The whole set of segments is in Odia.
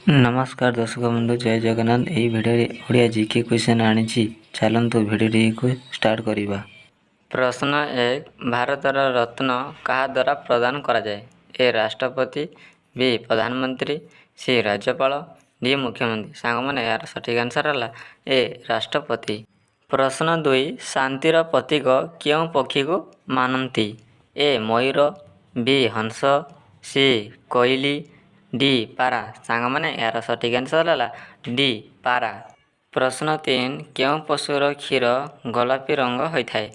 ନମସ୍କାର ଦର୍ଶକ ବନ୍ଧୁ, ଜୟ ଜଗନ୍ନାଥ। ଏହି ଭିଡ଼ିଓରେ ଓଡ଼ିଆ ଜିକେ କ୍ୱେଶ୍ଚନ୍ ଆଣିଛି। ଚାଲନ୍ତୁ ଭିଡ଼ିଓଟିକୁ ଷ୍ଟାର୍ଟ କରିବା। ପ୍ରଶ୍ନ 1, ଭାରତର ରତ୍ନ କାହା ଦ୍ୱାରା ପ୍ରଦାନ କରାଯାଏ? ଏ ରାଷ୍ଟ୍ରପତି, ବି ପ୍ରଧାନମନ୍ତ୍ରୀ, ସି ରାଜ୍ୟପାଳ, ଡି ମୁଖ୍ୟମନ୍ତ୍ରୀ। ସାଙ୍ଗମାନେ, ଏହାର ସଠିକ୍ ଆନ୍ସର୍ ହେଲା ଏ ରାଷ୍ଟ୍ରପତି। ପ୍ରଶ୍ନ 2, ଶାନ୍ତିର ପ୍ରତୀକ କେଉଁ ପକ୍ଷୀକୁ ମାନନ୍ତି? ଏ ମୟୂର, ବି ହଂସ, ସି କୋଇଲି, ଡି ପାରା। ସାଙ୍ଗମାନେ, ଏହାର ସଠିକ୍ ଆନ୍ସର୍ ହେଲା ଡି ପାରା। ପ୍ରଶ୍ନ 3, କେଉଁ ପଶୁର କ୍ଷୀର ଗୋଲାପୀ ରଙ୍ଗ ହୋଇଥାଏ?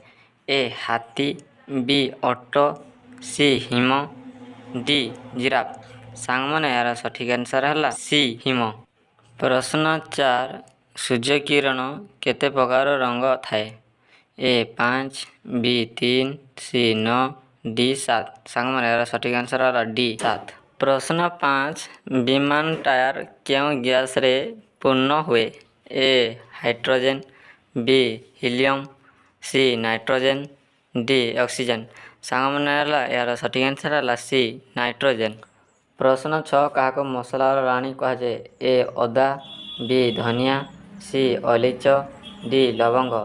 ଏ ହାତୀ, ବି ଓଟ, ସି ହିମ, ଡି ଜିରାଫ। ସାଙ୍ଗମାନେ, ଏହାର ସଠିକ୍ ଆନ୍ସର୍ ହେଲା ସି ହିମ। ପ୍ରଶ୍ନ 4, ସୂର୍ଯ୍ୟକିରଣ କେତେ ପ୍ରକାର ରଙ୍ଗ ଥାଏ? ଏ 5, ବି 3, ସି 9, ଡି 7। ସାଙ୍ଗମାନେ, ଏହାର ସଠିକ୍ ଆନ୍ସର୍ ହେଲା ଡି 7। ପ୍ରଶ୍ନ 5, ବିମାନ ଟାୟାର କେଉଁ ଗ୍ୟାସରେ ପୂର୍ଣ୍ଣ ହୁଏ? A hydrogen, B helium, C nitrogen, D oxygen. ସାଙ୍ଗମାନେ, ହେଲା ଏହାର ସଠିକ୍ ଆନ୍ସର୍ ହେଲା ସି ନାଇଟ୍ରୋଜେନ୍। ପ୍ରଶ୍ନ 6, କାହାକୁ ମସଲାର ରାଣୀ କୁହାଯାଏ? ଏ ଅଦା, ବି ଧନିଆ, ସି ଅଲେଇଚ, ଡି ଲବଙ୍ଗ।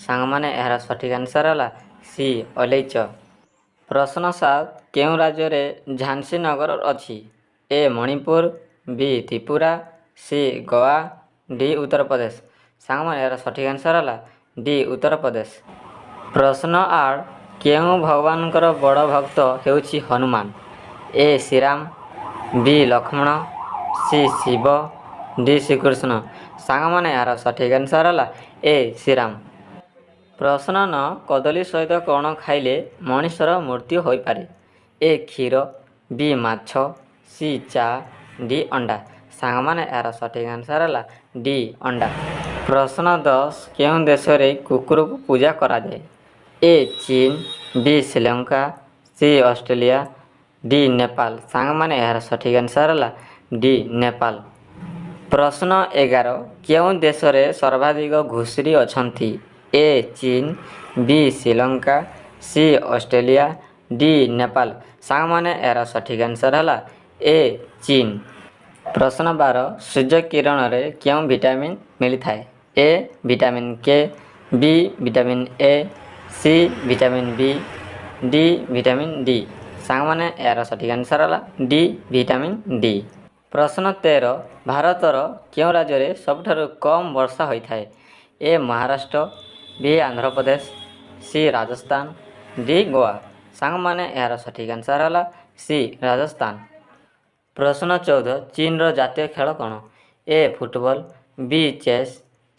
ସାଙ୍ଗମାନେ, ଏହାର ସଠିକ୍ ଆନ୍ସର୍ ହେଲା ସି ଅଲେଇଚ। ପ୍ରଶ୍ନ 7, କେଉଁ ରାଜ୍ୟରେ ଝାନ୍ସୀ ନଗର ଅଛି? ଏ ମଣିପୁର, ବି ତ୍ରିପୁରା, ସି ଗୋଆ, ଡି ଉତ୍ତରପ୍ରଦେଶ। ସାଙ୍ଗମାନେ, ଏହାର ସଠିକ୍ ଆନ୍ସର୍ ହେଲା ଡି ଉତ୍ତରପ୍ରଦେଶ। ପ୍ରଶ୍ନ 8, କେଉଁ ଭଗବାନଙ୍କର ବଡ଼ ଭକ୍ତ ହେଉଛି ହନୁମାନ? ଏ ଶ୍ରୀରାମ, ବି ଲକ୍ଷ୍ମଣ, ସି ଶିବ, ଡି ଶ୍ରୀକୃଷ୍ଣ। ସାଙ୍ଗମାନେ, ଏହାର ସଠିକ୍ ଆନ୍ସର୍ ହେଲା ଏ ଶ୍ରୀରାମ। ପ୍ରଶ୍ନ 9, କଦଳୀ ସହିତ କ'ଣ ଖାଇଲେ ମଣିଷର ମୃତ୍ୟୁ ହୋଇପାରେ? ଏ କ୍ଷୀର, ବି ମାଛ, ସି ଚା, ଡି ଅଣ୍ଡା। ସାଙ୍ଗମାନେ, ଏହାର ସଠିକ୍ ଆନ୍ସର୍ ହେଲା ଡି ଅଣ୍ଡା। ପ୍ରଶ୍ନ 10, କେଉଁ ଦେଶରେ କୁକୁରକୁ ପୂଜା କରାଯାଏ? ଏ ଚୀନ, B Sri Lanka, C Australia, D Nepal. ସାଙ୍ଗମାନେ, ଏହାର ସଠିକ୍ ଆନ୍ସର୍ ହେଲା ଡି ନେପାଳ। ପ୍ରଶ୍ନ 11, କେଉଁ ଦେଶରେ ସର୍ବାଧିକ ଘୁଷୁରି ଅଛନ୍ତି? ଏ ଚୀନ, B Sri Lanka, C Australia, D Nepal. ସାଙ୍ଗମାନେ, ଏହାର ସଠିକ୍ ଆନ୍ସର୍ ହେଲା ଏ ଚୀନ। ପ୍ରଶ୍ନ 12, ସୂର୍ଯ୍ୟ କିରଣରେ କେଉଁ ଭିଟାମିନ୍ ମିଳିଥାଏ? ଏ vitamin K, B vitamin A, C vitamin B, D vitamin D. ସାଙ୍ଗମାନେ, ଏହାର ସଠିକ୍ ଆନ୍ସର୍ ହେଲା ଡି ଭିଟାମିନ୍ ଡି। ପ୍ରଶ୍ନ 13, ଭାରତର କେଉଁ ରାଜ୍ୟରେ ସବୁଠାରୁ କମ୍ ବର୍ଷା ହୋଇଥାଏ? ଏ ମହାରାଷ୍ଟ୍ର, ବି ଆନ୍ଧ୍ରପ୍ରଦେଶ, ସି ରାଜସ୍ଥାନ, ଡି ଗୋଆ। ସାଙ୍ଗମାନେ, ଏହାର ସଠିକ୍ ଆନ୍ସର୍ ହେଲା ସି ରାଜସ୍ଥାନ। ପ୍ରଶ୍ନ 14, ଚୀନର ଜାତୀୟ ଖେଳ କ'ଣ? A football, B chess,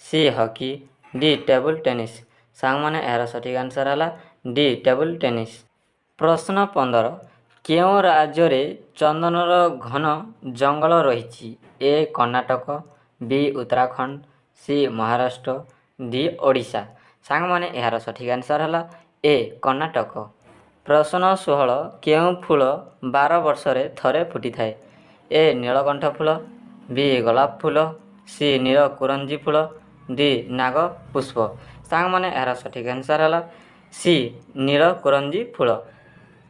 C hockey, D table tennis. ସାଙ୍ଗମାନେ, ଏହାର ସଠିକ୍ ଆନ୍ସର୍ ହେଲା ଡି ଟେବୁଲ ଟେନିସ୍। ପ୍ରଶ୍ନ 15, କେଉଁ ରାଜ୍ୟରେ ଚନ୍ଦନର ଘନ ଜଙ୍ଗଲ ରହିଛି? ଏ କର୍ଣ୍ଣାଟକ, ବି ଉତ୍ତରାଖଣ୍ଡ, ସି ମହାରାଷ୍ଟ୍ର, ଡି ଓଡ଼ିଶା। ସାଙ୍ଗମାନେ, ଏହାର ସଠିକ୍ ଆନ୍ସର୍ ହେଲା ଏ କର୍ଣ୍ଣାଟକ। ପ୍ରଶ୍ନ 16, କେଉଁ ଫୁଲ 12 ବର୍ଷରେ ଥରେ ଫୁଟିଥାଏ? ଏ ନୀଳକଣ୍ଠ ଫୁଲ, ବି ଗୋଲାପ ଫୁଲ, ସି ନୀଳ କୁରଞ୍ଜି ଫୁଲ, ଡି ନାଗ ପୁଷ୍ପ। ସାଙ୍ଗମାନେ, ଏହାର ସଠିକ୍ ଆନ୍ସର୍ ହେଲା ସି ନୀଳ କୁରଞ୍ଜି ଫୁଲ।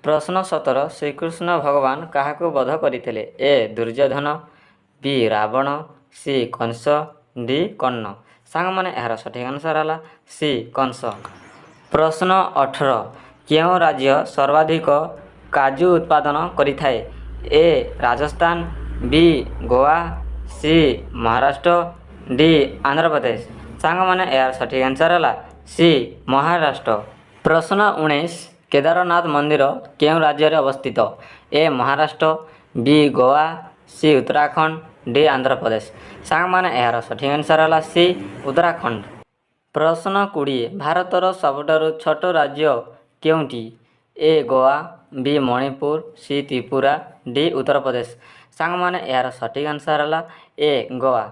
ପ୍ରଶ୍ନ 17, ଶ୍ରୀକୃଷ୍ଣ ଭଗବାନ କାହାକୁ ବଧ କରିଥିଲେ? ଏ ଦୁର୍ଯ୍ୟୋଧନ, ବି ରାବଣ, ସି କଂସ, ଡି କର୍ଣ୍ଣ। ସାଙ୍ଗମାନେ, ଏହାର ସଠିକ୍ ଆନ୍ସର୍ ହେଲା ସି କଂସ। ପ୍ରଶ୍ନ 18, କେଉଁ ରାଜ୍ୟ ସର୍ବାଧିକ କାଜୁ ଉତ୍ପାଦନ କରିଥାଏ? ଏ ରାଜସ୍ଥାନ, ବି ଗୋଆ, ସି ମହାରାଷ୍ଟ୍ର, ଡି ଆନ୍ଧ୍ରପ୍ରଦେଶ। ସାଙ୍ଗମାନେ, ଏହାର ସଠିକ୍ ଆନ୍ସର୍ ହେଲା ସି ମହାରାଷ୍ଟ୍ର। ପ୍ରଶ୍ନ 19, କେଦାରନାଥ ମନ୍ଦିର କେଉଁ ରାଜ୍ୟରେ ଅବସ୍ଥିତ? ଏ ମହାରାଷ୍ଟ୍ର, ବି ଗୋଆ, ସି ଉତ୍ତରାଖଣ୍ଡ, ଡି ଆନ୍ଧ୍ରପ୍ରଦେଶ। ସାଙ୍ଗମାନେ, ଏହାର ସଠିକ୍ ଆନ୍ସର୍ ହେଲା ସି ଉତ୍ତରାଖଣ୍ଡ। ପ୍ରଶ୍ନ 20, ଭାରତର ସବୁଠାରୁ ଛୋଟ ରାଜ୍ୟ କେଉଁଟି? ଏ ଗୋଆ, ବି ମଣିପୁର, ସି ତ୍ରିପୁରା, ଡି ଉତ୍ତରପ୍ରଦେଶ। ସାଙ୍ଗମାନେ, ଏହାର ସଠିକ୍ ଆନ୍ସର୍ ହେଲା ଏ ଗୋଆ।